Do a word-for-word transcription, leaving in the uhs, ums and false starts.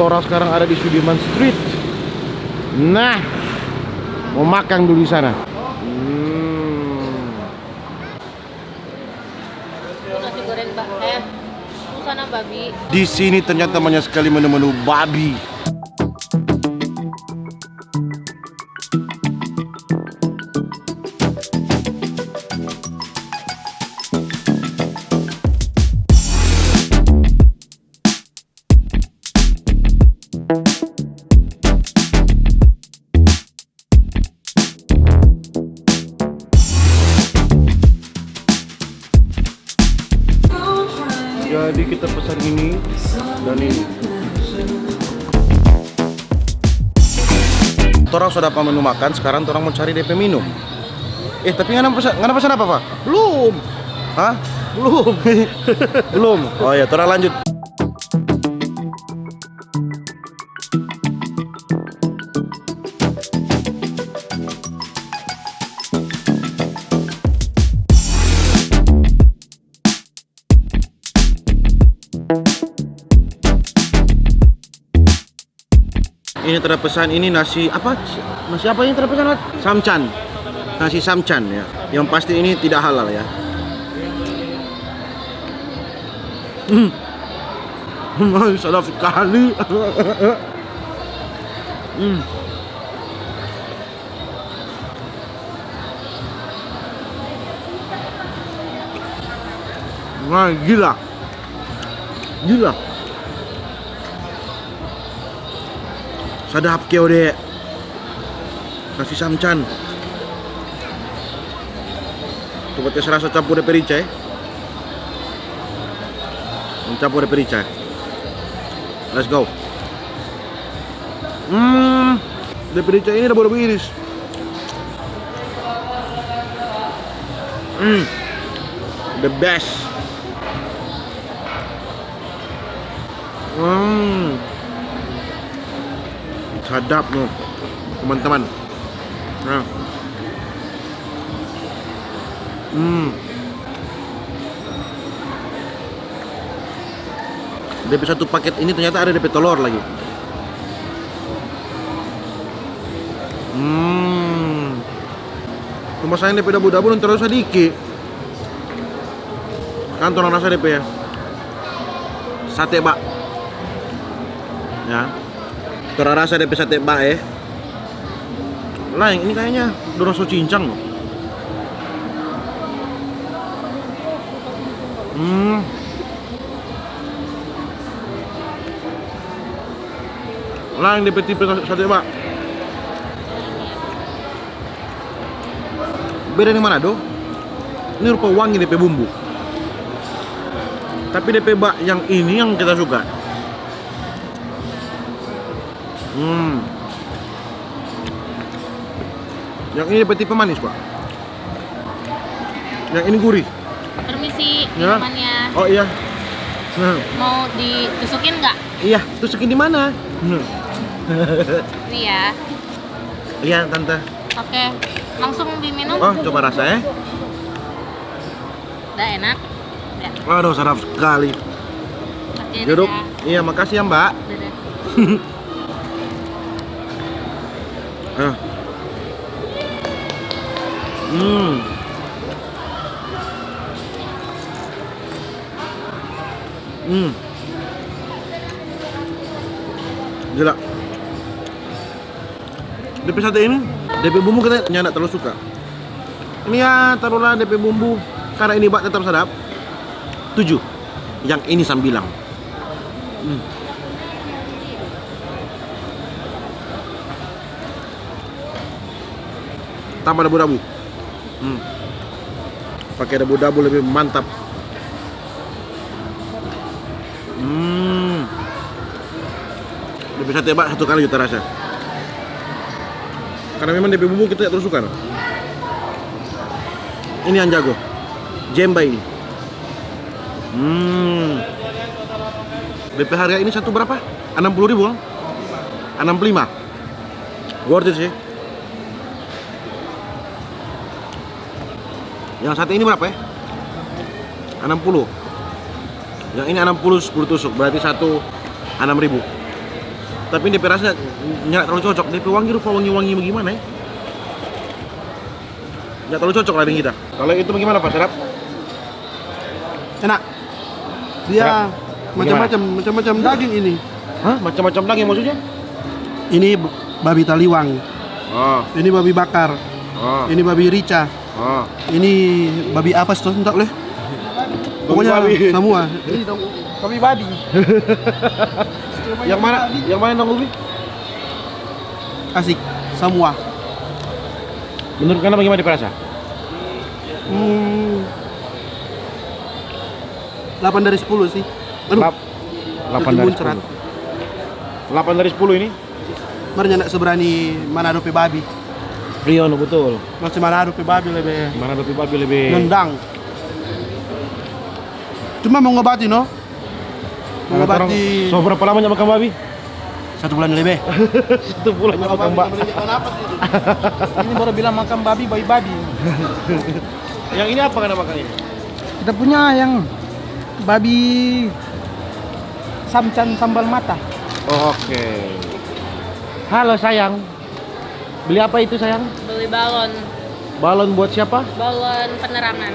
Orang sekarang ada di Sudirman Street. Nah, mau makan dulu di sana. Hmm. Itu nasi goreng ba-, eh, itu sana babi. Di sini ternyata banyak sekali menu-menu babi. Jadi kita pesan ini dan ini. Torang so dapa menu makan, sekarang torang mo cari depe minum. Eh, tapi ngana pesan, ngana pesan apa, Fa? Belum. Hah? Belum. Belum. Oh ya, torang lanjut. Ini torang pesan ini nasi apa? Nasi apa ini torang pesan, Mat? Samcan. Nasi samcan ya. Yang pasti ini tidak halal ya. Hmm. Sadap sekali. Hmm. Wah, gila. Gila. Sadap keo de. Nasi samcan. Coba tes rasa campur depe rica, eh. Campur depe rica. Let's go. Hmm, depe rica ini dabu-dabu iris. Hmm, the best. Hmm, sadap no, teman-teman. Nah. Hmm. Depe satu paket ini ternyata ada depe tolor lagi. Hmm. Cuma sayang depe dabu-dabu dong terlalu sadiki. Kan torang rasa depe sate bak. Ya. Torang rasa depe sate bak, eh. Laeng, ini kayaknya dorang so cincang loh. Hmm. Laeng depe tipe sa-, sate bak. Beda deng Manado. Ini rupa wangi depe bumbu. Tapi depe bak yang ini yang kita suka. Hmm. Yang ini depe tipe manis, Pak. Yang ini gurih. Permisi, ya. Minumannya. Oh iya. Nah. Mau ditusukin nggak? Iya, tusukin di mana? Nah. Ini ya. Iya, Tante. Oke, langsung diminum. Oh, coba rasa ya. Udah enak. Ya. Waduh, sadap sekali. Oke, jeruk. Dadah. Iya, makasih ya, Mbak. Dadah. Ah. Hmm. Hmm. Gila. Depe sate ini, depe bumbu kita nyanda terlalu suka. Ini ya, taruhlah depe bumbu. Karena ini bak tetap sadap. Tujuh. Yang ini sambilang. Hmm. Tambah dabu-dabu. Hmm. Pakai dabu-dabu lebih mantap. Hmm. Depe sate bak satu kali kita rasa. Karena memang depe bumbu kita terus suka. Ini yang jago. Jemba ini. Hmm. Depe harga ini satu berapa? Enam puluh ribu, kan? Enam puluh lima. Worth it sih. Yang sate ini berapa ya? Enam puluh. Yang ini enam puluh, sepuluh tusuk, berarti satu enam ribu. Tapi depe rasa nyanda terlalu cocok. Depe wangi rupa wangi-wangi bagimana, eh? Nyanda terlalu cocok lah deng kita. Kalau itu bagimana, Pak? Sedap? Enak. Dia macam-macam, macam-macam daging ini. Hah? Macam-macam daging maksudnya? Ini b-, babi taliwang. Ah. Ini babi bakar. Ah. Ini babi rica. Ah. Ini babi apa sih, entah leh. Pokoknya babi. Semua. Ini dong, babi babi. Yang mana? Yang mana dong, Ubi? Asik, semua. Menurut kalian bagaimana depe rasa? Hmm, delapan dari sepuluh sih. Aduh, lap-, delapan dari sepuluh. Delapan dari sepuluh ini? Mar nyanda seberani Manado pe babi. Iya, no, betul. Masih Manado pe babi lebe. Manado pe babi lebe nendang. Cuma mengobati, no? Mengobati. So berapa lama nyanda makan babi? Satu bulan lebe. Satu bulan nyanda makan babi. Ini baru bilang makan babi, babi, babi. Yang ini apa kena makan ini? Kita punya yang babi samcan sambal mata. Oke. Halo, sayang. Beli apa itu, sayang? Beli balon. Balon buat siapa? Balon penerangan.